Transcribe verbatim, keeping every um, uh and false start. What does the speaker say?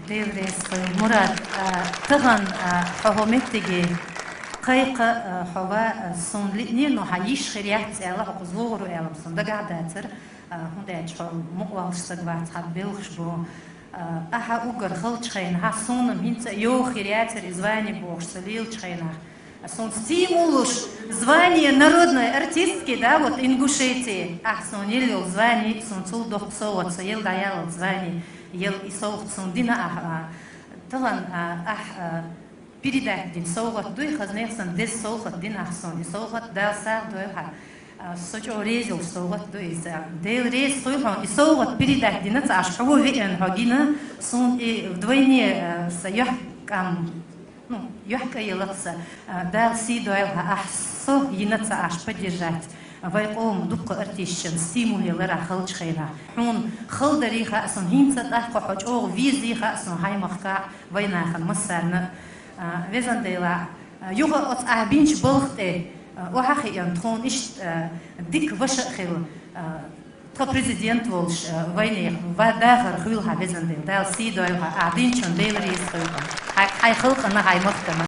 Даьла раьза хилва, Мурад, а, тахан, а, хьо хӀокху меттиге кхайкха, а, хьо ва, а, сона лиънера, но хьа йиш хир яц аьлла, хьо кхуза вогӀур ву аьлла-м сона дагахь дацар, а, хӀунда аьлча хьо мукъа волуш саг вац, хьа белхаш бу. А, ахьа уггар халчу хенахь, сона-м хӀинца а йоха хир яцара и звание бохуш со лелачу хенахь. Сона стимул луш, звание народной артистки, да, вот, Ингушетии. Ахь сона елла йолу звание, сона цул доккха совгӀат, со елла дӀаяллал звание, елла и совгӀат сона дина ахь, а, тахан, а, ахь, а, передать дина совгӀат дуй, хаза нехан санна деза совгӀат дина ахь сона. И совгӀат Дала сагӀа дойла хьан. А, со чӀогӀа реза йолуш совгӀат ду иза. Дела реза хуьлда хьуна, и совгӀат передать дина ца Ӏаш, хьо веана хьо гина, суна и вдвойне, а, са юьхькӀам, ну, юьхькӀа елла ца, а, Дала сий дойла хьан, ахь со йина ца Ӏаш поддержать. Вай къоман дуккха артисташна стимул ялар ахь халчу хенахь. Хьуна хала дарий хаьа суна, хӀинца тӀаккха хьо чӀогӀа везий хаьа суна хьайн махкахь, вайнахана массарна. А, везан Дела, а, юха оцу ахь бинчу балха тӀе, а, охьа а хиъна, тхуна иштта, а, дика ваша а хилла, а, тхан президент волуш, а, вайнехан ва дахар хуьлда хьан, везан Дела. Дала сий дойла хьан, ахь динчунна Дела реза хуьлда хьан. Хьай, хьай халкъана, хьай махкана.